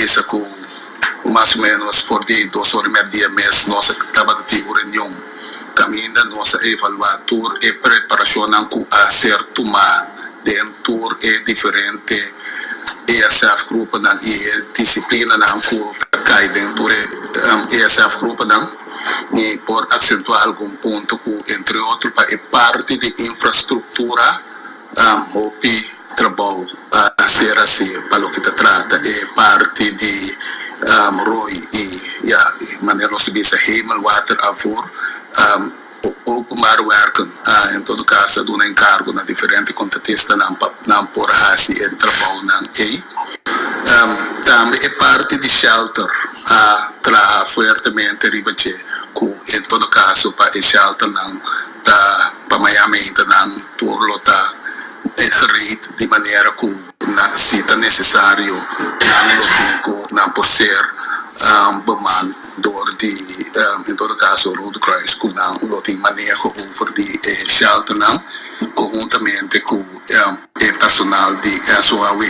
bisa ku mas o ménos for di 2 or di mèrdia mes nos tabatin un reunion kaminda nos a evaluá tur e preparashonnan ku a ser tumá den tur e diferente ESF gruponan i e disiplinanan ku ta kai den tur e ESF gruponan. I por aksentuá algun punto ku, entre otro, pa e parti di infrastruktura, hopi trabou a ser hasí pa loke ta trata e parti di roi i, ja, manera nos bisa, hemelwaterafvoer. Openbare werken, en todo kaso, duna enkargo na diferente kontratistanan pa nan por hasi e trabounan ei. Tambe e parti di shelter a traha fuertemente riba dje, ku en todo kaso pa e shelternan ta pa mañan nan tur lo ta gereed di manera ku na, si ta nesesario, nan lo tin ku nan por ser beman door di, en todo kaso, Rode Kruis, ku nan lo tin maneho over di shelternan konhuntamente ku e personal di SOAW.